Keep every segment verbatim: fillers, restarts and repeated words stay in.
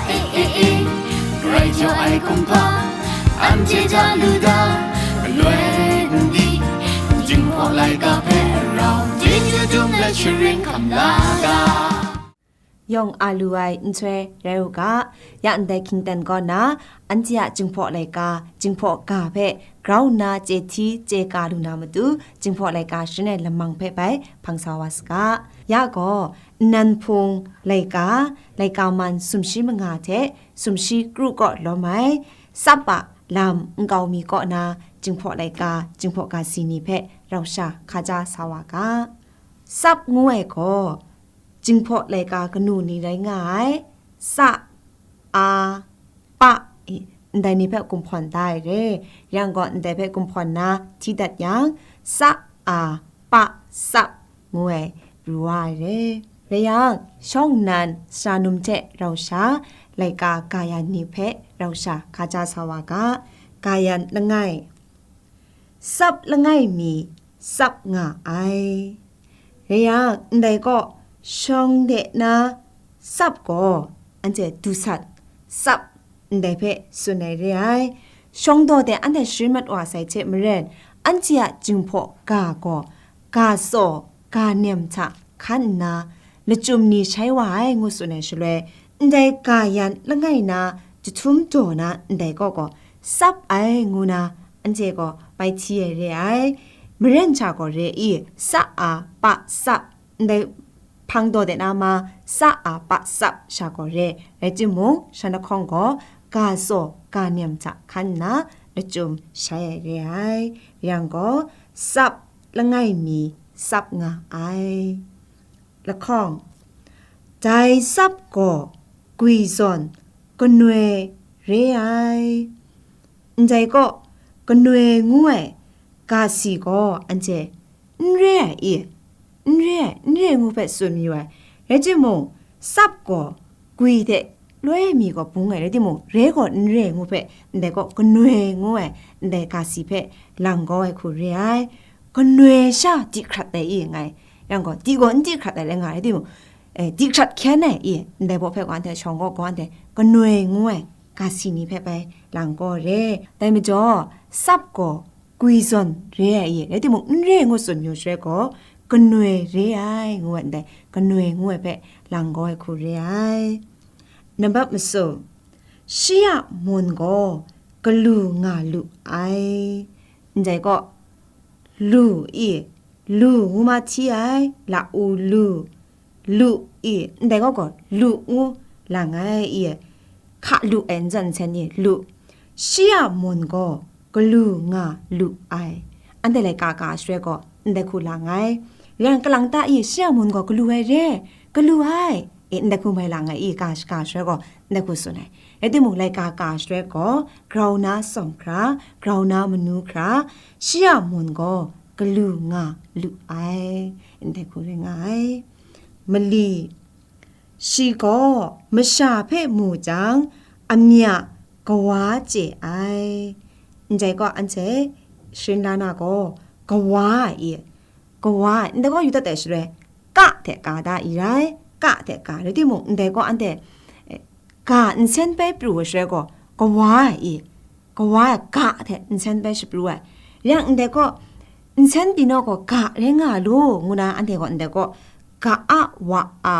E, e, e, grai jaw ai kumhpa, anhte ja lu da, galoi n di, Jinghpaw laika hpe rau, Jinghpaw dum let sharin hkam la ga. Yawng a lu ai nhtoi rai u ga, ya ndai hkingten kaw na, anhte a Jinghpaw laika, Jinghpaw ga hpe grau nna chye hti chye ka lu na matu, Jinghpaw laika sharin ai lamang hpe bai hpang sa wa saga. Ya gaw, nnan hpung laika, laika man sumshi manga hte sumshi kru kaw lawm ai, tsap a lam nkau mi kaw na, Jinghpaw laika, Jinghpaw ga si ni hpe rau sha hkaja sa wa ga. Tsap ngu ai gaw, Jinghpaw laika kanu ni rai nga ai, tsa, a, pa, i, ndai ni hpe kumhpawn da ai re, yang gaw ndai hpe kumhpawn na hti dat yang, tsa, a, pa, tsap ngu ai pru wa ai re. Rai yang, shawng nnan sara num hte rau sha, laika ga yan ni hpe rau sha hkaja sa wa ga, ga yan langai, tsap langai mi tsap nga ai. Rai yang, ndai kaw, shawng de na tsap gaw, anhte dusat tsap ndai hpe tsun ai re ai. Shawng daw de anhte sharin mat wa sai hte maren, anhte a Jinghpaw ga gaw, ga tsaw, ga nem hta hkan nna, lachyum ni shai wa ai ngu tsun ai shaloi, ndai ga yan langai na jahtum daw na ndai kaw gaw, tsap ai ngu na, anhte gaw bai hti ai re ai. Maren sha gaw re i, tsa, a, pa, tsap, ndai hpang daw de na ma, tsa, a, pa, tsap sha gaw re. Rai timung, shan lahkawng gaw, ga tsaw, ga nem hta hkan nna, lachyum shai ai re ai. Yang gaw, tsap langai mi tsap nga ai. Lahkawng, dai tsap gaw gwi zawn kanoi re ai. Ndai kaw, kanoi ngu ai ga si gaw anhte n re ai i? N re ai, n re ai ngu hpe tsun mayu ai. Rai timung, tsap gaw gwi hte loi mi gaw bung ai, rai timung, re gaw n re ai ngu hpe, ndai kaw kanoi ngu ai, ndai ga si hpe lang kau ai hku re ai. Kanoi sha di hkrat ai i ngai, yang gaw, di gaw n di hkrat ai le nga ai, rai timung, eh, di hkrat hkyen ai i, ndai baw hpe gaw anhte shawng gaw gaw anhte kanoi ngu ai ga si ni hpe bai lang kau re. Dai majaw, tsap gaw gwi zawn re ai i, rai timung, n re ngu tsun yu shaloi gaw, kanoi re ai ngu ai ndai, kanoi ngu ai hpe lang kau ai hku re ai. Nambat masum, shi a mun gaw galu nga lu ai. Ndai gaw, lu i, lu ngu ma hti ai, la u lu, lu i, ndai gaw gaw, lu ngu lang ai i, hka lu ai nsen nsen i, lu. Shi a mun gaw galu nga lu ai. Anhte laika ka shaloi gaw, ndai hku lang ai. Yang kalang ta i, shi a mun gaw galu ai re, galu ai. E, ndai hku mai lang ai i, ka shaka shaloi gaw, ndai hku tsun ai. Rai timung, laika ka shaloi gaw, grau na tsawm hkra, grau na manu hkra, shi a mun gaw galu nga lu ai, ndai hku rai nga ai. Mali, shi gaw masha hpe mu jang, amying kawa chye ai. Ndai gaw anhte sharin la na gaw, kawa i, kawa, ndai gaw yu dat ai shaloi, ka hte ka da i rai, ka hte ka, rai timung, ndai gaw anhte, eh, ka nsen bai pru ai shaloi gaw, kawa i, kawa ai ka hte nsen bai shapru ai. Yang ndai gaw, nsen pyi naw gaw, ka rai nga lu, ngu na anhte gaw ndai gaw, ka a wa a,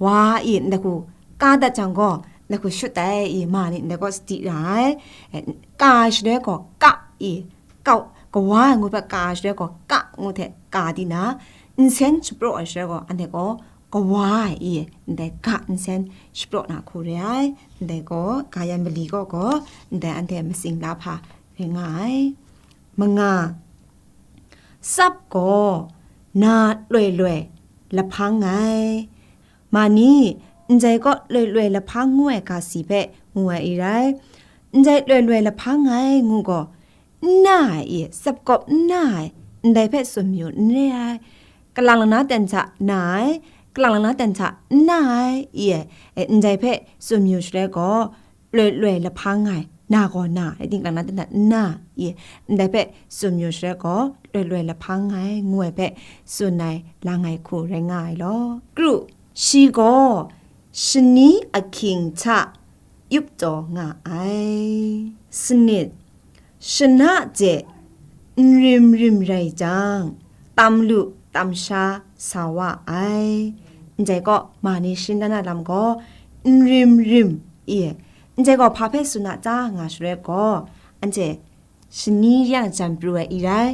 wa i, ndai hku ka dat jang gaw, ndai hku shut ai i, ma ni ndai gaw sadi ra ai. Eh, ka shaloi gaw, ka i, kau, kawa ai ngu hpe ka shaloi gaw, ka ngu hte ka di na, nsen shapraw ai shaloi gaw, anhte gaw kawa ai i, ndai ga nsen shapraw na hku re ai, ndai gaw, ga yan mali gaw gaw, ndai anhte matsing la hpa rai nga ai. Manga, tsap gaw na loi loi lahpang ai. Ma ni, ndai gaw loi loi lahpang ngu ai ga si hpe ngu ai i rai. Ndai loi loi lahpang ai ngu gaw, n na ai i, tsap kawp n na ai, ndai hpe tsun mayu n re ai. Kalang lana ten hta na ai, kalang lana ten hta n na ai i, e, ndai hpe tsun mayu shaloi gaw, loi loi lahpang ai, na gaw na, rai timung kalang lana ten hta n na i, ndai hpe tsun mayu shaloi gaw, loi loi lahpang ai, ngu ai hpe tsun ai, lang ai hku rai nga ai law. Kru, shi gaw shani ahkying hta yup taw nga ai. Sanit, shana je n rim rim rai jang, tam lu tam sha sa wa ai. Ndai gaw, ma ni shingdan na lam gaw, n rim rim, i, ndai gaw hpa hpe tsun a ta nga shaloi gaw, anhte shani yang jan pru ai i rai,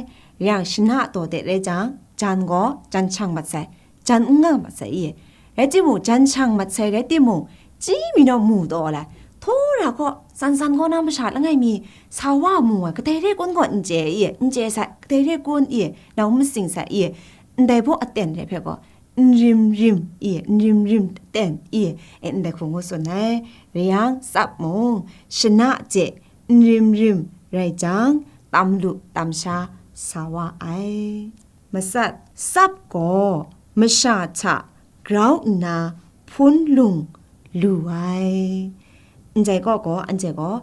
yang shana taw de rai jang, jan gaw jan shang mat sai, jan n nga mat sai i. Rai timung, jan shang mat sai rai timung, chyi mi naw mu taw lai. Htawra gaw, san san gaw na masha langai mi, sa wa mu ai, kadai re kun gaw n chye i, n chye sai, kadai re kun i, nau matsing sai i, ndai baw aten rai hpe gaw, n rim rim i, n rim rim ten i, e, ndai hku ngu tsun ai. Rai yang, tsap mung, shana je, n rim rim rai jang, tam lu tam sha sa wa ai. Matsat, tsap gaw masha hta grau nna hpun lung lu ai. Ndai kaw gaw, anhte gaw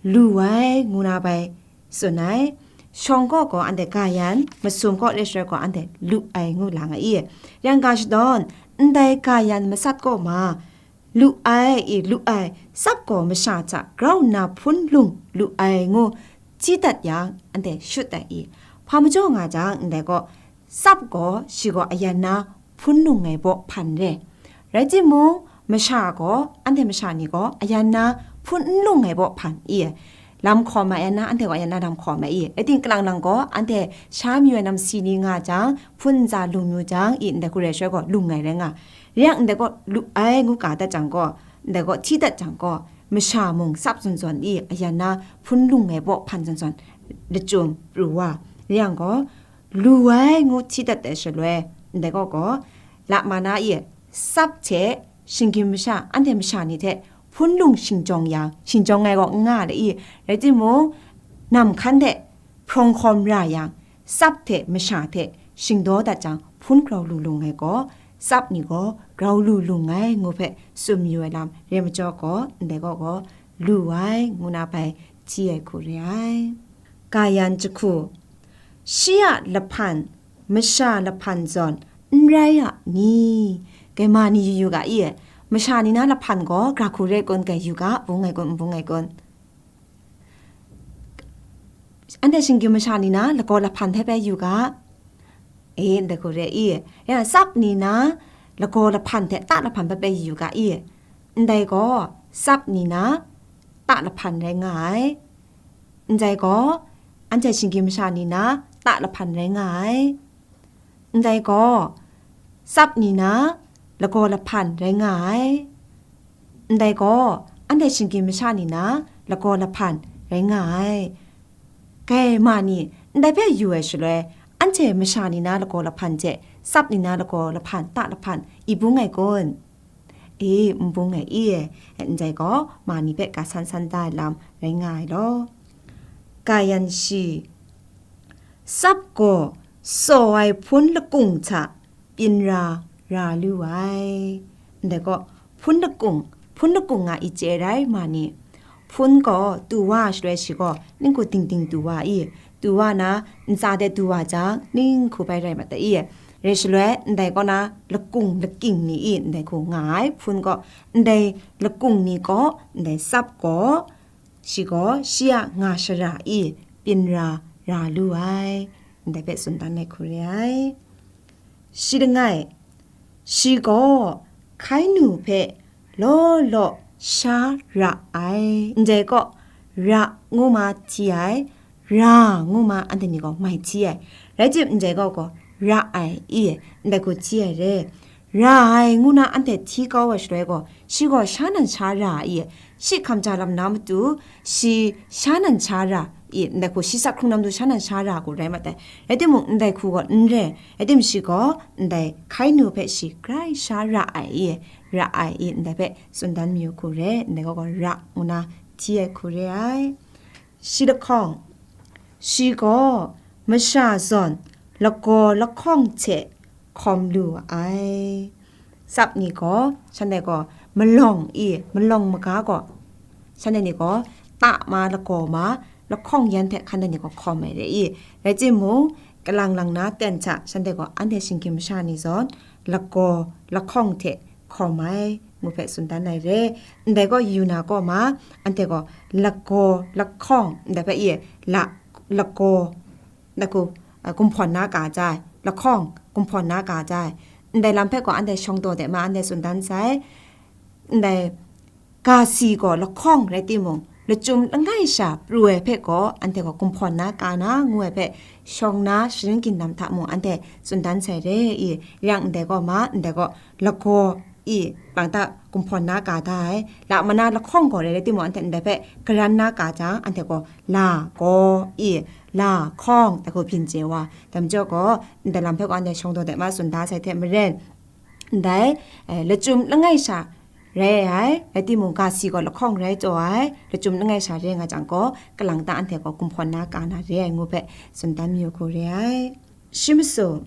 lu ai ngu na bai tsun ai. Shawng kaw gaw anhte ga yan, masum kaw re shaloi gaw anhte lu ai ngu lang ai i. Yang ga shadawn, ndai ga yan matsat kaw ma, lu ai i, lu ai, tsap gaw masha hta grau nna hpun lung lu ai ngu hti dat yang, anhte shut ai i. Hpa majaw nga jang, ndai gaw, tsap gaw shi gaw ayan na hpun lung ai baw hpan re. Rai timung, masha gaw, anhte masha ni gaw ayan na hpun n lung ai baw hpan i. Lam hkawm ai ayan na, anhte gaw ayan na lam hkawm ai i. Rai ting, kalang lang gaw, anhte sha mayu ai namsi ni nga jang, hpun ntsa lung yu jang i, ndai hku rai shaloi gaw, lung ai rai nga. Rai yang, ndai gaw lu ai ngu ka dat jang gaw, ndai gaw hti dat jang gaw, masha mung tsap zawn zawn i, ayan na hpun lung ai baw hpan zawn zawn, lachyum pru wa. Rai yang gaw, lu ai ngu hti dat ai shaloi, ndai kaw gaw, la ma na i, tsap hte shinggyim masha, anhte masha ni hte hpun lung shingjawng yang, shingjawng ai gaw n nga ai i, rai timung, nam hkan hte hprawng hkawm ra yang, tsap hte masha hte shingdaw dat jang, hpun grau lu lung ai gaw, tsap ni gaw grau lu lung ai ngu hpe tsun mayu ai lam rai majaw gaw, ndai kaw gaw, lu ai ngu na bai hti ai hku re ai. Ga yan jahku, shi a lahpan, masha lahpan zawn n rai a ni? Gaima ni yu yu ga i? Masha ni na lahpan gaw gra hku re kun, gai yu ga, bung ai kun, n bung ai kun? Anhte shinggyim masha ni na lagaw lahpan hpe bai yu ga. E, ndai hku re i. Ya, tsap ni na lagaw lahpan hte ta lahpan hpe bai yu ga i. Ndai gaw, tsap ni na ta lahpan rai nga ai. Ndai gaw, anhte shinggyim masha ni na ta lahpan rai nga ai. Ndai gaw, tsap ni na lagaw lahpan rai nga ai. Ndai gaw, anhte shinggyim masha ni na lagaw lahpan rai nga ai. Gaima ni, ndai hpe yu ai shaloi, anhte masha ni na lagaw lahpan hte tsap ni na lagaw lahpan, ta lahpan, i bung ai kun? E, n bung ai i, ndai gaw, ma ni hpe ga san san da ai lam rai nga ai law. Ga yan shi, tsap gaw tsaw ai hpun lakung hta byin ra, ra lu ai. Ndai gaw, hpun lakung, hpun lakung nga i chye rai ma ni? Hpun gaw tu wa shaloi shi gaw, ning hku ting ting tu wa i, tu wa na, ntsa de tu wa jang, ning hku bai rai mat ai i. Rai shaloi, ndai kaw na, lakung lakying ni i, ndai hku nga ai, hpun gaw, ndai lakung ni gaw, ndai tsap gaw, shi gaw, shi a nga shara i, byin ra, ra lu ai, ndai hpe tsun dan ai hku re ai. Shi langai, shi gaw hkai nu hpe law law sha ra ai. Ndai gaw, ra ngu ma hti ai, ra ngu ma anhte ni gaw mai hti ai. Rai tim, ndai gaw gaw, ra ai i, ndai hku hti ai re. Ra ai ngu na anhte hti kau ai shaloi gaw, shi gaw sha nan sha ra ai i, shi hkam ja lam na matu, shi sha nan sha ra i, ndai hku shi sak hkrung na matu sha nan sha ra hku rai mat ai. Rai timung, ndai hku gaw n re. Rai tim, shi gaw ndai hkai nu hpe shi grai sha ra ai i, ra ai i, ndai hpe tsun dan mayu hku re, ndai gaw gaw ra ngu na hti ai hku re ai. Shi lahkawng, shi gaw masha zawn lagaw lahkawng hte hkawm lu ai. Tsap ni gaw, shanhte gaw malawng i, malawng maga gaw, shanhte ni gaw ta ma, lagaw ma, lahkawng yan hte hkan ni gaw hkawm ai re i. Rai timung, kalang lang na ten hta shanhte gaw anhte shinggyim masha ni zawn lagaw lahkawng hte hkawm ai, ngu hpe tsun dan ai re. Ndai gaw yu na kaw ma, anhte gaw lagaw, lahkawng, ndai hpe i, la, lagaw, ndai hku, a, gumhpawn na ka jai, lahkawng, gumhpawn na ka jai. Ndai lam hpe gaw anhte shawng daw de ma, anhte tsun dan sai. Ndai ga si gaw lahkawng rai timung, lachyum langai sha pru ai hpe gaw, anhte gaw gumhpawn na ka na ngu ai hpe shawng na sharin ginlam hta mung anhte tsun dan sai re i, yang ndai gaw ma, ndai gaw lagaw i, lang ta gumhpawn na ka da ai, la mana lahkawng gaw rai, rai timung, anhte ndai hpe garan na ka jang, anhte gaw la gaw i, la hkawng, dai hku byin chye wa, dai majaw gaw, ndai lam hpe gaw anhte shawng daw de ma tsun da sai hte maren, ndai, eh, lachyum langai sha rai ai, rai timung, ga si gaw lahkawng rai taw ai, lachyum langai sha re nga jang gaw, kalang ta anhte gaw gumhpawn na ka na re ai ngu hpe tsun dan mayu hku re ai. Shi masum,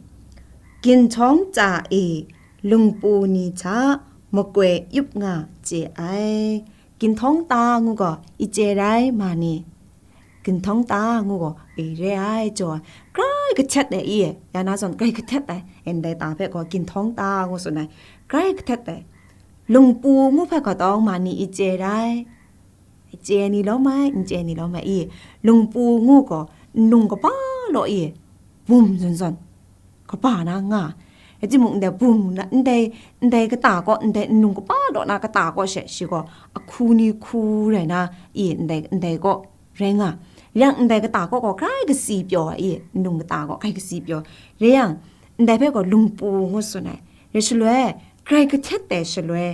ginhtawng ta e lungpu ni hta makoi yup nga chye ai. Ginhtawng ta ngu gaw, i chye rai ma ni? Ginhtawng ta ngu gaw, e re ai jaw, grai kahtet ai i, ya na zawn grai kahtet ai, ndai ta hpe gaw ginhtawng ta ngu tsun ai, grai kahtet ai. Lungpu ngu hpe gaw tawng ma ni i chye rai? Chye ni lawm ai, n chye ni lawm ai i, lungpu ngu gaw, n nung kaba law i, bum zawn zawn, kaba na nga. Rai timung, ndai bum na, ndai, ndai kata kaw, ndai n nung kaba law na kata kaw she, shi gaw ahku ni hku rai na i, ndai, ndai kaw rai nga. Yang ndai kata kaw gaw grai kasi pyaw ai i, n nung kata kaw grai kasi pyaw. Rai yang, ndai hpe gaw lungpu ngu tsun ai. Rai shaloi, grai kahtet ai shaloi,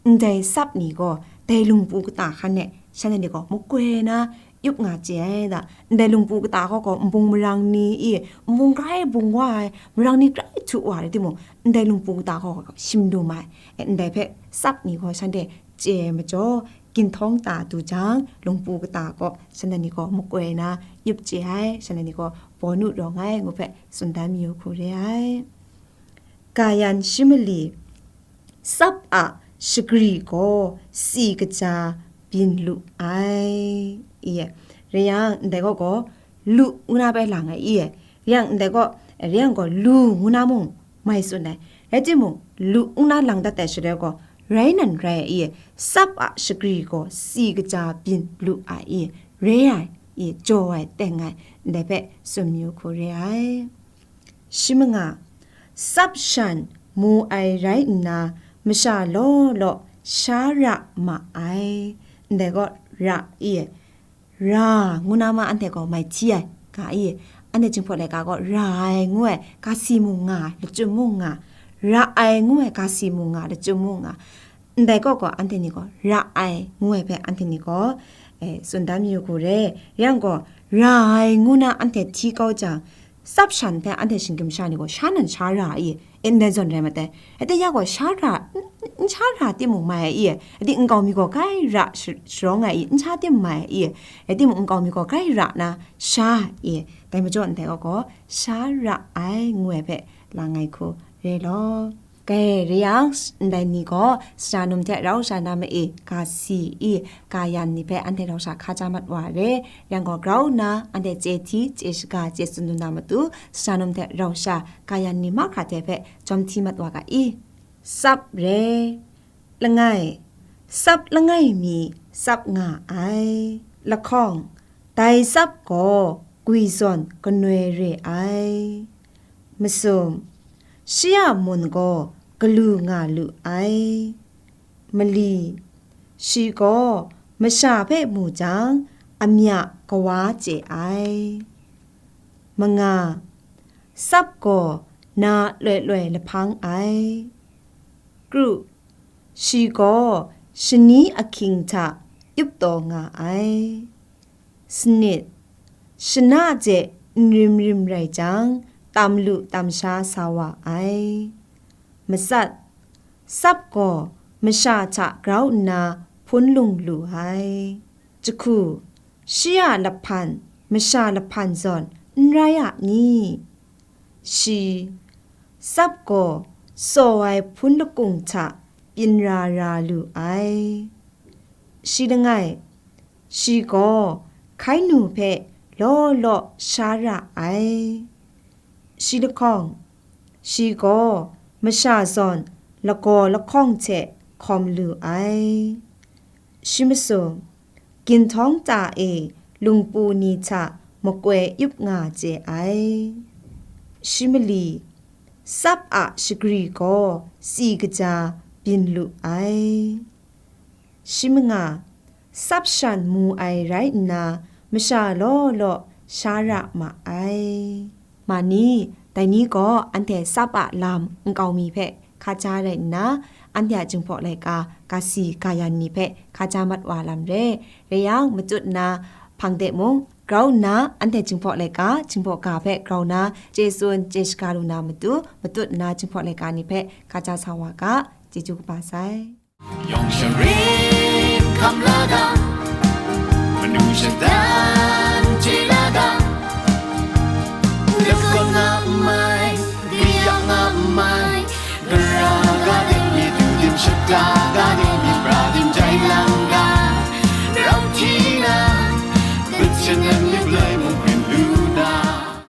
ndai tsap ni gaw dai lungpu kata hkan e shanhte ni gaw makoi na yup nga chye ai da. Ndai lungpu kata gaw gaw nbung marang ni i, nbung grai bung wa ai, marang ni grai htu wa rai timung, ndai lungpu kata gaw gaw shim dum ai. E, ndai hpe tsap ni gaw shanhte chye ai majaw, ginhtawng ta du jang, lungpu kata gaw shanhte ni gaw makoi na yup chye ai, shanhte ni gaw bawnu rawng ai ngu hpe tsun dan mayu hku re ai. Kayan shi mali, tsap a shagri gaw si kaja byin lu ai. Iye, rai yang, ndai gaw gaw, lu ngu na bai lang ai, iye, rai yang, ndai gaw, rai yang gaw, lu ngu na mung mai tsun ai. Rai timung, lu ngu na lang dat ai shaloi gaw, rai nan rai ai, iye, tsap a shagri gaw si kaja byin lu ai, iye, re ai, iye, jaw ai, teng ai, ndai hpe tsun mayu hku re ai. Shi manga, tsap shan mu ai rai nna, masha law law sha ra ma ai. Ndai gaw ra i, ra ngu na ma anhte gaw mai hti ai, ga i, anhte Jinghpaw laika gaw ra ai ngu ai, ga si mung nga, lachyum mung nga, ra ai ngu ai, ga si mung nga, lachyum mung nga. Ndai kaw gaw anhte ni gaw ra ai ngu ai hpe anhte ni gaw, eh, tsun dan mayu hku re. Yang gaw, ra ai ngu na anhte hti kau jang, tsap shan hpe anhte shinggyim sha ni gaw sha nan sha ra ai i, e, ndai zawn rai mat ai. Rai timung, ya gaw sha ra, n, n sha ra timung mai ai i, rai timung, nkau mi gaw grai ra sh-, sharawng ai i, n sha tim mai ai i, rai timung, nkau mi gaw grai ra na sha ai i, dai majaw ndai kaw gaw, sha ra ai ngu ai hpe lang ai hku re law. Kai, rai yang, ndai ni gaw, sara num hte rau sha na ma e, ga si i, ga yan ni hpe anhte rau sha hka ja mat wa re, yang gaw grau nna, anhte chye hti, chye shaga, chye tsun lu na matu, sara num hte rau sha, ga yan ni mahkra hte hpe jawm hti mat wa ga i. Tsap re, langai, tsap langai mi tsap nga ai, lahkawng, dai tsap gaw gwi zawn kanoi re ai. Masum, shi a mun gaw galu nga lu ai. Mali, shi gaw masha hpe mu jang, amya kawa chye ai. Manga, tsap gaw na loi loi lahpang ai. Kru, shi gaw shani ahkying hta yup taw nga ai. Sanit, shana hte n rim rim rai jang, tam lu tam sha sa wa ai. Matsat, tsap gaw masha hta grau nna hpun lung lu ai. Jahku, shi a lahpan masha lahpan zawn n rai a ni? Shi, tsap gaw saw ai hpun lakung hta byin ra ra lu ai. Shi langai, shi gaw hkainu hpe law law sha ra ai. Shi lahkawng, shi gaw masha zawn lagaw lahkawng hte hkawm lu ai. Shi masum, ginhtawng ta e lungpu ni hta makoi yup nga chye ai. Shi mali, tsap a shagri gaw tsi kaja byin lu ai. Shi manga, tsap shan mu ai rai nna, masha law law sha ra ma ai. Ma ni, dai ni gaw anhte tsap a lam nkau mi hpe hka ja rai nna, anhte a Jinghpaw laika ga si ga yan ni hpe hka ja mat wa lam re. Rai yang, matut nna hpang de mung, grau nna anhte Jinghpaw laika, Jinghpaw ga hpe grau nna, chye tsun, chye shaga lu na matu, matut nna Jinghpaw laika ni hpe hka ja sa wa ga, chyeju kaba sai. Yawng share